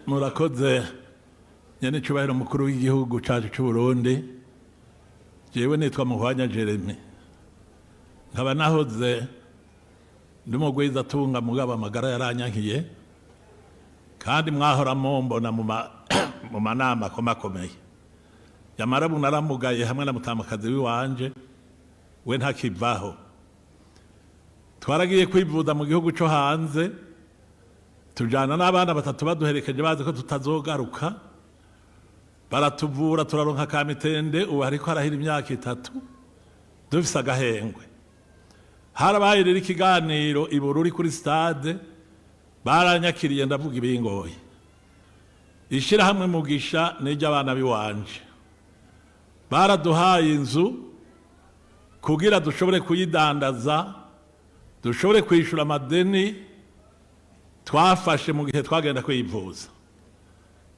Murakoze nyene icubahiro mukuru w'igihugu cacu c'u Burundi. Jewe nitwa Muhwanya Jeremy, nkaba nahoze ndi mugwizatunga, mugabo amagara yaranyankiye, kandi mwahora mumbona mu manama akomakomeye. Yamara ubu naramugaye hamwe na mutamakazi wiwanje, we ntakivaho. Twaragiye kwivuza mu gihugu co hanze, tujana n'abana batatu baduherekeje, bazi ko tutazogaruka. Baratuvura, turaronka ka mitende. Ubu hariko harahira imyaka 3 dufise agahengwe. Harabaye rero ikiganiro i Bururi kuri stade, baranyakiriye, ndavuga ibingoye. Ishirahamwe Mugisha n'iry'abana biwanje, baraduhaye inzu kugira dushobore kuyidandaza, dushobore kwishura amadeni twafashe mu gihe twagenda kwivuza.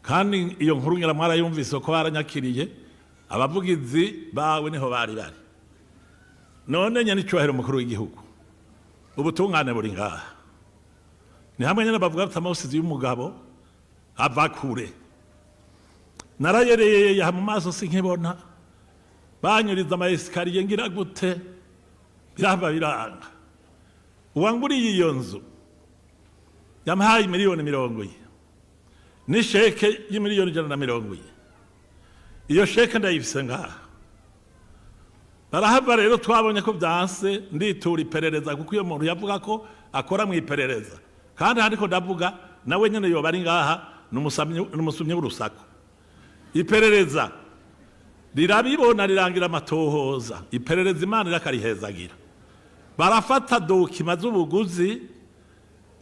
Kandi iyo nkuru ngira mwarayumvise ko baranyakiriye, abavugizi bawe niho bari bari. None nyene icubahiro umukuru w'igihugu, ubutungane buri ngaha. Ni hamwe nyene bavuga bati amawusizi y'umugabo ava kure. Narayereye mu maso sinkibona, banyuriza ama escaliers, ngira gute, birava biranga. Uwanguriye iyo nzu yampaye miliyoni 40 n'isheke y'imiliyoni 140. Iyo chèque ndayifise ngaha. Barahava rero, twabonye ko byanse, nditura iperereza, kuko iyo muntu yavuga ko akora mu iperereza, kandi handiko ndavuga nawe nyene yoba ari ngaha, ni umusumyi w'urusaku. Iperereza rirabibona, rirangira amatohoza. Iperereza Imana irakarihezagira. Barafata documents z'ubuguzi,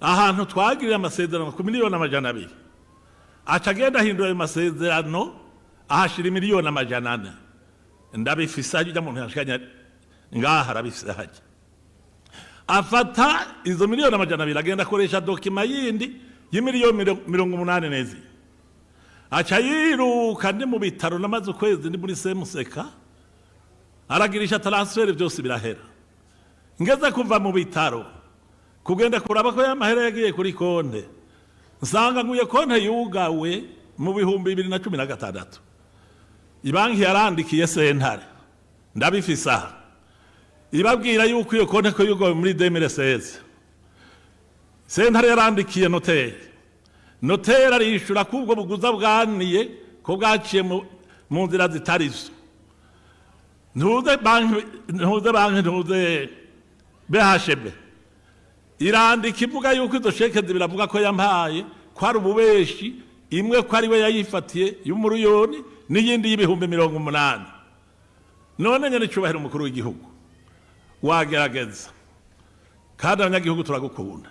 ahantu twagiriye amasezerano ku miliyoni 200, aca agenda ahindura ayo masezerano, ahashira miliyoni 400. Ndabifise hajya, ujya muntu yashikanye ngaha arabifise hajya. Afata izo miliyoni 200, agenda akoresha document yindi y'imiliyoni 82, aca yiruka. Ndi mu bitaro, namaze ukwezi ndi muri CMCK, aragirisha transfert, byose birahera. Ngeze kuva mu bitaro kugenda kuraba ko yamahera yagiye kuri konte, nsanga nguye konte yugawe mu 2016. Ibanki yarandikiye sentare, ndabifise aha, ibabwira yuko iyo konte ko yugawe muri 2016. Sentare yarandikiye noteri, noteri arishura ko ubwo buguza bwaniye ko bwaciye mu nzira zitarizo. Ntuze banki, ntuze banki, ntuze BHB irandika ivuga yuko izo chèques zibiravuga ko yampaye ko ari ububeshi, imwe ko ari we yayifatiye y'umuriyoni n'iyindi y'ibihumbi 80. None nyene cyubahiro umukuru w'igihugu, wagerageza, kandi abanyagihugu turagukunda,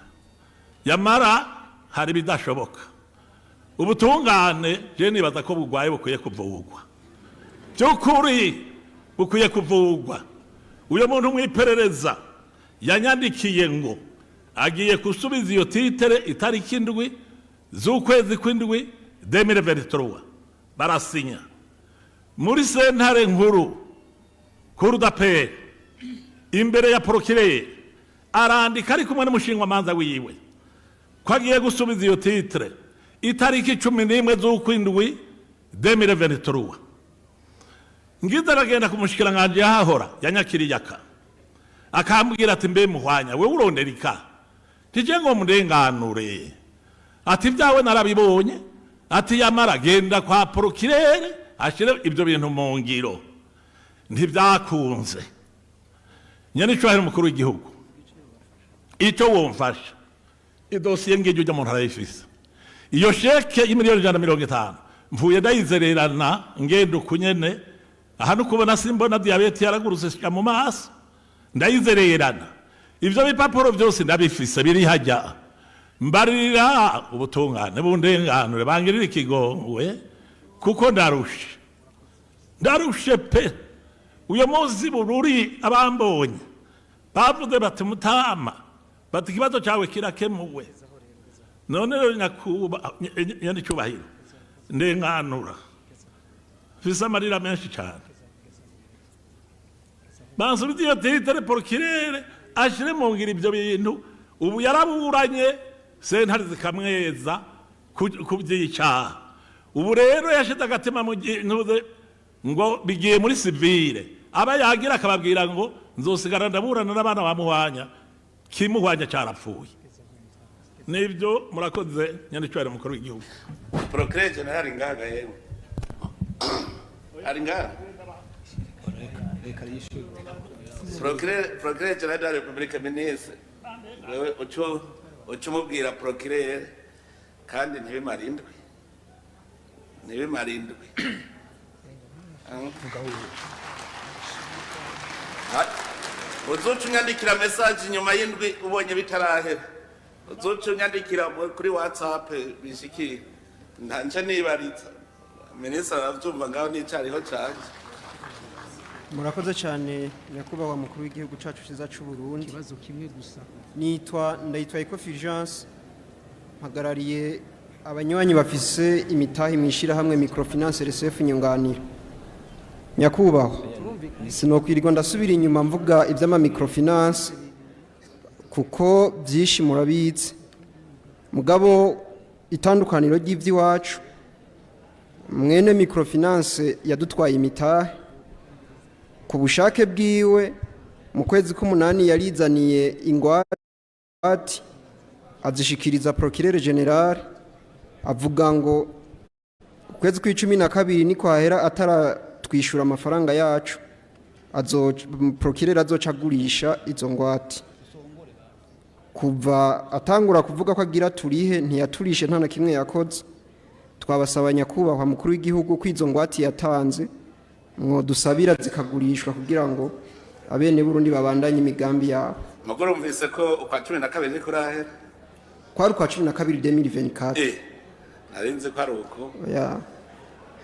yamara hari ibidashoboka. Ubutungane je nibaza ko bugwaye, bukwiye kuvugwa, by'ukuri bukwiye kuvugwa. Uyo muntu mwiperereza yanyandikiye ngo agiye gusubiza iyo titre itariki 7 z'ukwezi kw'indwi 2023, barasinya muri sentare nkuru, cour d'appel, imbere ya procureur, arandika ari kumwe n'umushinwamanza wiwe ko agiye gusubiza iyo titre itariki 11 z'ukwindwi 2023. Ngize aragenda ku mushikiranganji yahahora yanyakiriye, akambwira ati: "Mbe Muhwanya, wewe urondera ika tije ngo mundenganure?" Ati: "Ibyawe narabibonye." Ati: "Yamara genda kwa procureur ashire ibyo bintu mu ngiro." Ntibyakunze. Nyene icubahiro umukuru w'igihugu, icyo womfasha, idosiye ngiryo, ujya muntu arayifise. Iyo chèque y'imiliyoni 150 mvuye ndayizererana, ngenda ukunyene aha nukubona simbona, diyabete yaragurutse shika mu maso, ndayizererana. Ivyo bipapuro byose ndabifise, biri hajya. Mbarira ubutungane bundenganure, bangirira ikigongwe, kuko ndarushe, ndarushe pe. Uyo munsi Bururi abambonye bavuze bati: "Mutama," bati, "ikibazo cyawe kirakemuwe." None rero nyakuba nyanicyubahiro, ndenganura, mfise amarira menshi cyane. Bansubiza iyo titre, procureur ashire mu ngiro ibyo bintu. Ubu yaraburanye, sentare zikamweza. Kuby'icaha ubu rero yashize agatima mu ntuze ngo bigiye muri civil, aba yagira akababwira ngo nzosigara ndaburana n'abana ba Muhwanya, kimuhwanya carapfuye. Nibyo, murakoze, nyandicwari mukuru w'igihugu. Procureur général ngaha, yewe, ari ngaha. Procureur général de la République, ministre, wewe uco uca umubwira procureur, kandi ntibimara indwi, ntibimara indwi. Uzoca unyandikira message inyuma y'indwi, ubonye bitarahera uzoca unyandikira kuri WhatsApp bishikiye ntanje nibariza. Minisitiri aravyumva ngaho nicariho canje. Murakoze cyane, nyakubahwa mukuru w'igihugu cyacu cyiza cy'u Burundi. Ikibazo kimwe gusa. Nitwa Ndayitwaye Fulgence, mpagarariye abanywanyi bafise imitahe mu ishyirahamwe microfinance RCF Nyunganira. Nyakubahwa, sinokwirirwa ndasubira inyuma mvuga iby'ama microfinance kuko byinshi murabizi. Mugabo itandukaniro ry'iby'iwacu, mwene microfinance yadutwaye imitahe ku bushake bwiwe mu kwezi k'umunani, yarizaniye ingwate azishikiriza procureur général, avuga ngo ukwezi kw'icumi na kabiri niko hahera ataratwishyura amafaranga yacu, procureur azoca agurisha izo ngwate. Kuva atangura kuvuga ko agira turihe, ntiyaturishe, nta na kimwe yakoze. Twabasaba, nyakubahwa mukuru w'igihugu, ko izo ngwate yatanze mwodusabira zikagurishwa kugira ngo abene Burundi babandanye imigambi yabo. Mugore, umvise ko ukwa 12 ntikurahera. Kwari ukwa 12 2024. Nari nzi ko ari uko. Oya,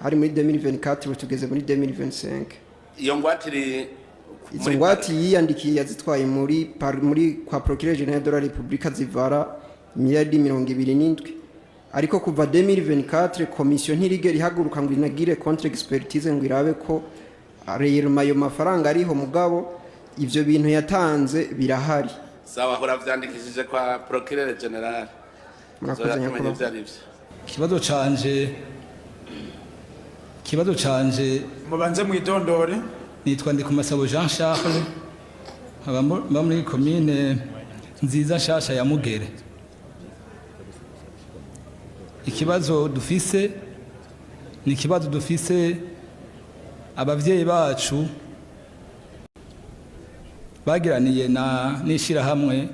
hari muri 2024, ubu tugeze muri 2025. Iyo ngwate iri Izo muri ngwate yiyandikiye yazitwaye muri kwa procureur général de la République, zivara miliyardi 27, ariko kuva 2024 komisiyo ntirigera ihaguruka ngo inagire contre expertise ngo irabe ko réellement ayo mafaranga ariho. Mugabo ivyo bintu yatanze birahari. Sawa, hora vyandikishije kwa procureur général. Murakoze, Uzoya kumenya nyakubahwa. ivyo ari vyo. Ikibazo canje Mubanze mwidondore. Nitwa Ndikumasabo Jean Charles, nkaba mba muri komine nziza nshasha ya Mugere. Ikibazo dufise ni ikibazo dufise abavyeyi bacu bagiraniye na n'ishirahamwe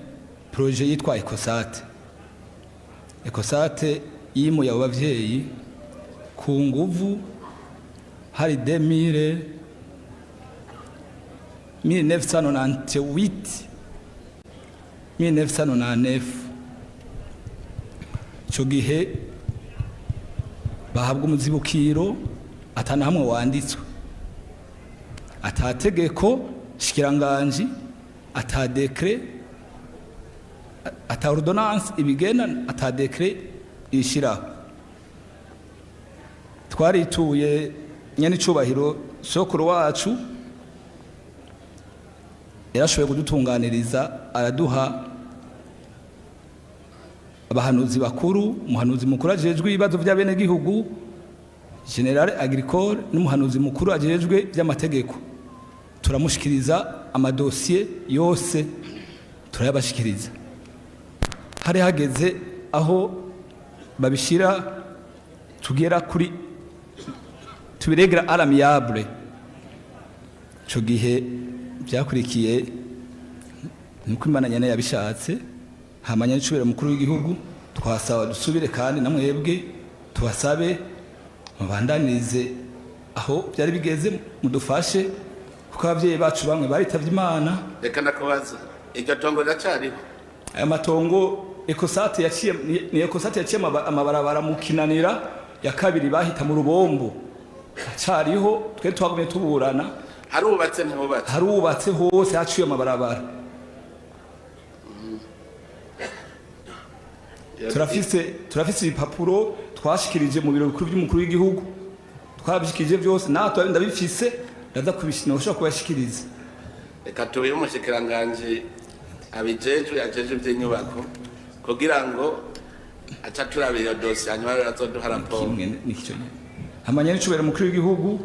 projet yitwa Ecosate. Ecosate yimuye abo bavyeyi ku nguvu hari 2000 1998, 1999. Ico gihe bahabwa umuzibukiro atana hamwe wanditswe, atategeko shikiranganji, ata décret, ata ordonnance ibigena, ata décret ishiraho. Twarituye nyene icubahiro sokuru wacu, yarashoboye kudutunganiriza, araduha abahanuzi bakuru: umuhanuzi mukuru ajejwe ibibazo by'abenegihugu, général agricole, n'umuhanuzi mukuru ajejwe by'amategeko. Turamushikiriza amadosiye yose, turayabashikiriza. Hari hageze aho babishira tugera kuri tubiregera à l'amiable. Ico gihe byakurikiye nuko Imana nyene yabishatse, hamanya n'icubero mukuru w'igihugu. Twasaba dusubire kandi namwebwe tubasabe mubandanirize aho byari bigeze, mudufashe, kuko abavyeyi bacu bamwe baritavye Imana. Reka ndakubaza, iryo tongo riracariho? Aya matongo Ecosate yaciye ni Ecosate yaciye amabarabara mu Kinanira ya kabiri, bahita mu Rubombo, acariho. Twe twagumye tuburana. Harubatse, ntihubatse? Harubatse hose, haciye amabarabara. Turafise ibipapuro twashikirije mu biro bikuru by'umukuru w'igihugu, twabishikirije byose, natwe ndabifise, ndaza kubishina ushobora kubashikiriza. Reka tubihe umushikiranganji abijejwe, ajejwe iby'inyubako, kugira ngo Aca turabira iyo dosiye, hanyuma rero azoduha raporo. Kimwe n'icyo nyene. Hamanya n'icubahiro mukuru w'igihugu,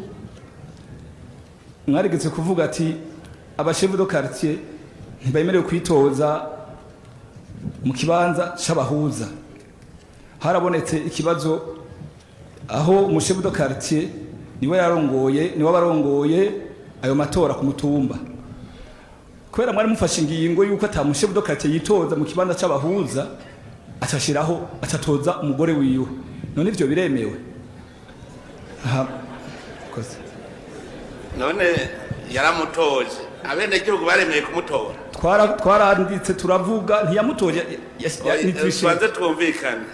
mwarigeze kuvuga ati aba chefs de quartier ntibemerewe kwitoza mu kibanza c'abahuza. Harabonetse ikibazo aho umu chef de quartier niwe yarongoye, niwe abarongoye ayo matora ku mutumba. Kubera mwari mufashe ingingo yuko ata mu chef de quartier yitoza mu kibanza c'abahuza, acashiraho, acatoza umugore wiwe. None ivyo biremewe? Aha, koze. None yaramutoje, abenegihugu baremeye kumutora? Twaranditse turavuga, ntiyamutoje nitwishe. Tubanze twumvikane,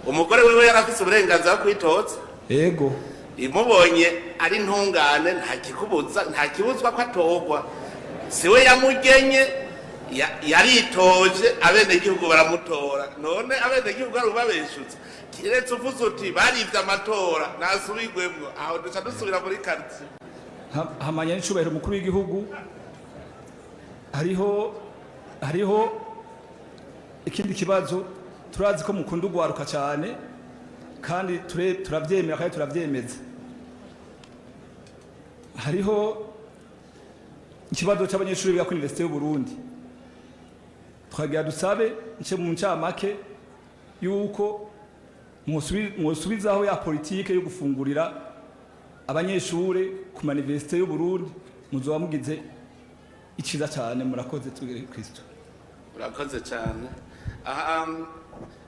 umugore wiwe yarafise uburenganzira bwo kwitoza? Ego. Imubonye ari ntungane, nta kikubuza, nta kibuzwa ko atorwa. Siwe yamugenye, yaritoje, abenegihugu baramutora. None abenegihugu ari ubabeshutse? Kiretse uvuze uti barivye amatora, nasubigwemwo, aho duca dusubira muri quartier. Hamanya n'icubahiro umukuru w'igihugu, hariho ikindi kibazo. Turazi ko mukunda ugwaruka cyane, kandi turavyemera kandi turavyemeza. Hariho ikibazo cy'abanyeshuri biga kuri Université y'u Burundi. Twagira dusabe nce mu ncamake yuko mwosubizaho ya politike yo gufungurira abanyeshure ku ma universités y'u Burundi, muzoba mugize iciza cyane. Murakoze, tugere Kristo. Urakoze cyane. Aha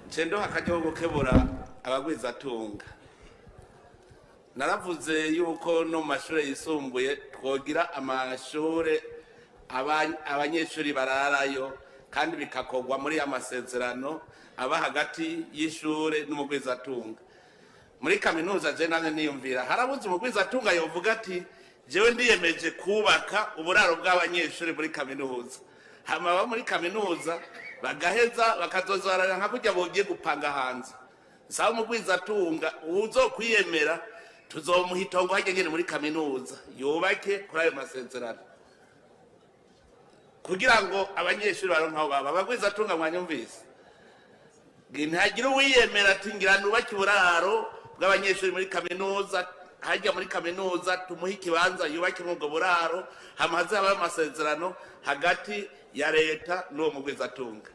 nce ndoha akaryo ko gukebura abagwizatunga. Naravuze yuko no mu mashuri yisumbuye twogira amashure abanyeshuri bararayo, kandi bikakorwa muri ya masezerano aba hagati y'ishure n'umugwizatunga. Muri kaminuza je nanjye niyumvira, harabuze umugwizatunga yovuga ati: "Jewe ndiyemeje kubaka uburaro bw'abanyeshuri muri kaminuza." Hama aba muri kaminuza bagaheza bakazoza bararira nka kurya bogiye gupanga hanze. Saba umugwizatunga uwuzokwiyemera, tuzomuha itongo harya nyene muri kaminuza, yubake kuri ayo masezerano kugira ngo abanyeshuri baronke aho baba. Abagwizatunga, mwanyumvise? Ntihagira uwiyemera ati: "Ngira nubake uburaro bw'abanyeshuri muri kaminuza." Hajya muri kaminuza tumuhe ikibanza yubake muri ubwo buraro, hamaze habaho amasezerano hagati ya leta n'uwo mugwizatunga.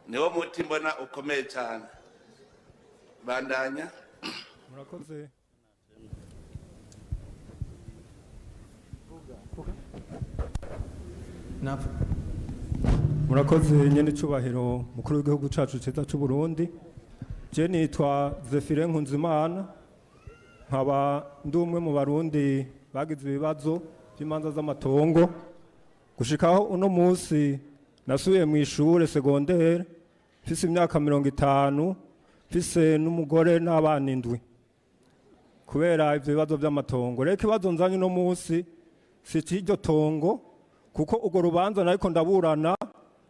Niwo muti mbona ukomeye cyane. Bandanya. Murakoze. Murakoze, nyene icubahiro mukuru w'igihugu cacu ciza c'u Burundi. Je nitwa Zefire Nkunzimana, nkaba ndi umwe mu Barundi bagize ibibazo by'imanza z'amatongo. Gushikaho uno munsi nasubiye mu ishure secondaire mfise imyaka 50, mfise n'umugore n'abana 7, kubera ivyo bibazo by'amatongo. Rero ikibazo nzanye uno munsi si c'iryo tongo, kuko urwo rubanza nariko ndaburana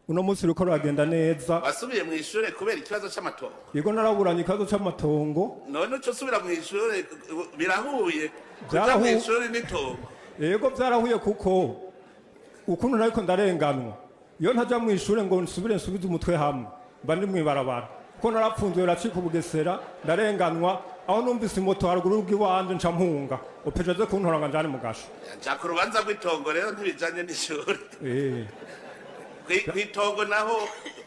uno munsi ruriko ruragenda neza. Wasubiye mu ishure kubera ikibazo c'amatongo? Yego, naraburanye ikibazo c'amatongo. None uca usubira mu ishure, birahuye kuja mu ishuri n'itongo? Yego, vyarahuye, kuko ukuntu nariko ndarenganwa, iyo ntaja mu ishure ngo nsubire nsubize umutwe hamwe, mba ndi mw'ibarabara, kuko narapfunzwe racika ubugesera, ndarenganwa aho numvise imoto haruguru y'ubw'iwanje, nca mpunga opeje aze kuntora ngo anjane mu gasho. Nja ku rubanza rw'itongo rero ntibijanye n'ishuri. Kw'itongo naho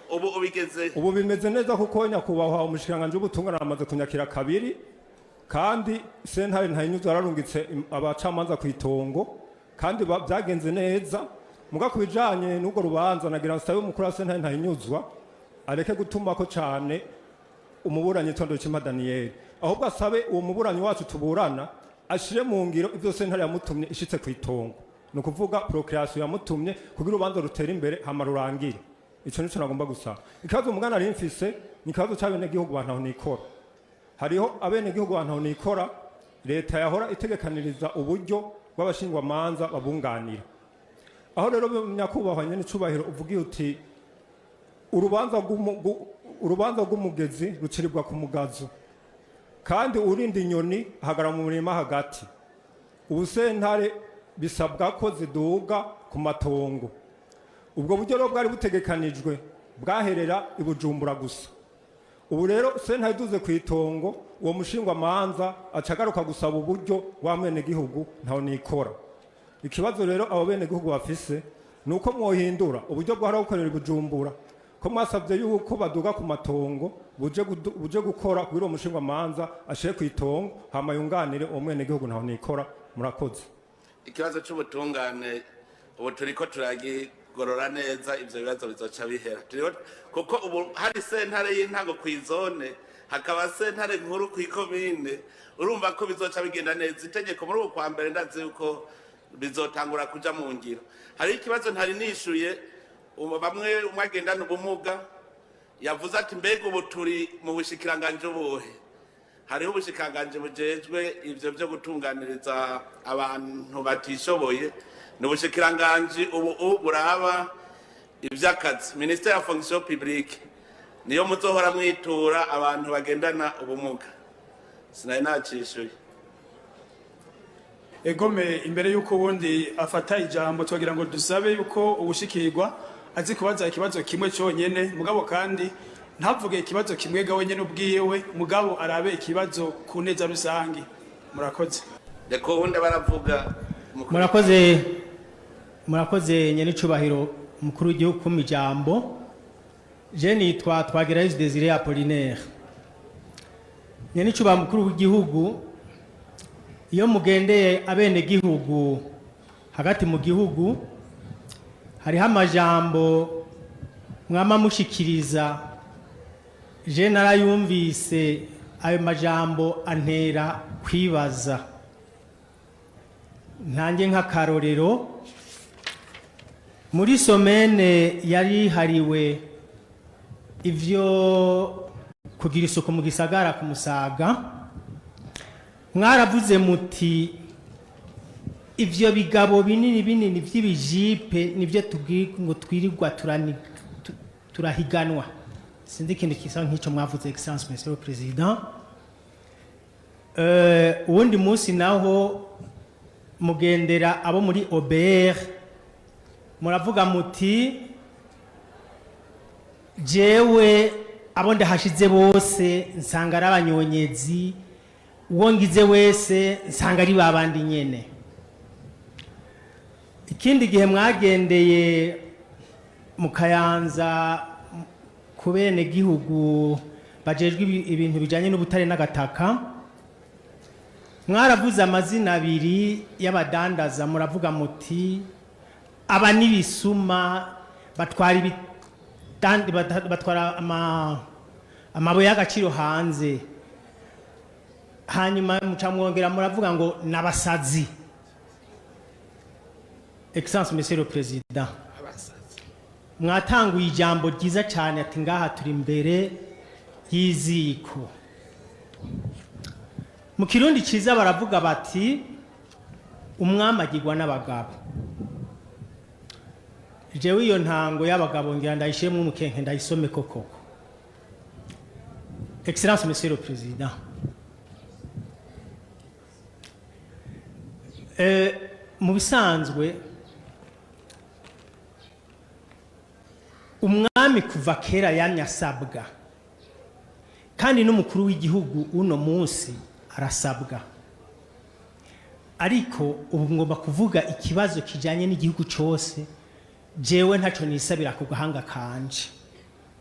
ubu ubigeze? Ubu bimeze neza, kuko nyakubahwa umushikiranganji w'ubutungane amaze kunyakira kabiri, kandi sentare Ntahinyuzwa yararungitse abacamanza ku itongo, kandi byagenze neza. Muga ku bijanye n'urwo rubanza, nagira nsabe umukuru wa sentare Ntahinyuzwa areke gutumako cane umuburanyi Tondo Chima Daniel, ahubwo asabe uwo muburanyi wacu tuburana ashire mu ngiro ivyo sentare yamutumye ishitse ku itongo, ni ukuvuga procuration yamutumye, kugira urubanza rutere imbere hama rurangire. Ico nico nagomba gusaba. Ikibazo mugana nari mfise ni ikibazo c'abenegihugu bantu nikora. Hariho abenegihugu bantu nikora leta yahora itegekaniriza uburyo bw'abashingwamanza babunganira. Aho rero, nyakubahwa nyene icubahiro, uvugiye uti urubanza rw'umugezi rucirirwa ku mugazo, kandi urinda inyoni ahagarara mu murima hagati. Ubu sentare bisabwa ko ziduga ku matongo. Ubwo buryo rero bwari butegekanijwe bwaherera i Bujumbura gusa. Ubu rero sentare iduze ku itongo, uwo mushingwamanza aca agaruka gusaba uburyo wa mwenegihugu ntaho nikora. Ikibazo rero abo benegihugu bafise ni uko mwohindura uburyo bwahora bukorera i Bujumbura, ko mwasabye yuko baduga ku matongo, buje gukora kugira uwo mushingwamanza ashire ku itongo, hama yunganire uwo mwenegihugu ntaho nikora. Murakoze. Ikibazo c'ubutungane ubu turiko turagigorora neza, ivyo bibazo bizoca bihera. Kuko ubu hari sentare y'intango kw'izone, hakaba sentare nkuru kw'ikomine, urumva ko bizoca bigenda neza. Itegeko muri ubu kwa mbere ndazi yuko bizotangura kuja mu ngiro. Hariho ikibazo ntari nishuye, ubu bamwe umwe agendana ubumuga yavuze ati: "Mbega ubu turi mu bushikiranganji ubuhe?" Hariho ubushikiranganji bujejwe ivyo vyo gutunganiriza abantu batishoboye, ni ubushikiranganji ubu buraba ivy'akazi, ministère ya fonction publique, niyo muzohora mwitura abantu bagendana ubumuga. Sinari nacishuye. Egome, imbere y'uko ubundi afata ijambo, twagira ngo dusabe yuko ubushikirwa azi kubaza ikibazo kimwe cyonyene, mugabo kandi ntavuge ikibazo kimwe ga wenyene ubwiwe, mugabo arabe ikibazo ku neza rusange. Murakoze. Reka ubundi baravuga. Murakoze, murakoze, nyenicubahiro umukuru w'igihugu, kumpa ijambo. Je nitwa Twagirayezu Desire Apollinaire. Nyenicubahiro mukuru w'igihugu, iyo mugendeye abenegihugu hagati mu gihugu, hariho amajambo mwama mushikiriza. Je narayumvise, ayo majambo antera kwibaza. Ntange nk'akarorero: muri semaine yari hariwe ivyo kugira isuku mu gisagara ku Musaga, mwaravuze muti: "Ivyo bigabo binini binini vy'ibijipe nivyo tubwira ngo twirirwa turahiganwa." Sinzi ikintu kisa nk'ico mwavuze, excellence monsieur le président. Uwundi munsi naho mugendera abo muri OBR, muravuga muti: "Jewe abo ndahashize bose nsanga ari abanyonyezi, uwo ngize wese nsanga ari babandi nyene." Ikindi gihe mwagendeye mu Kayanza ku bene gihugu bajejwe ibintu bijanye n'ubutare n'agataka, mwaravuze amazina abiri y'abadandaza, muravuga muti: "Aba n'ibisuma, batwara batwara amabuye y'agaciro hanze." Hanyuma muca mwongera muravuga ngo n'abasazi. Excellence monsieur le président, mwatanguye ijambo ryiza cyane ati: "Ngaha turi imbere y'iziko." Mu Kirundi cyiza baravuga bati: "Umwami agirwa n'abagabo." Jewe iyo ntango y'abagabo ngira ndayishiremo umukenke, ndayisome koko. Excellence monsieur le président, mu bisanzwe umwami kuva kera yamye asabwa, kandi n'umukuru w'igihugu uno munsi arasabwa, ariko ubu ngomba kuvuga ikibazo kijanye n'igihugu cose. Jewe ntaco nisabira ku gahanga kanje.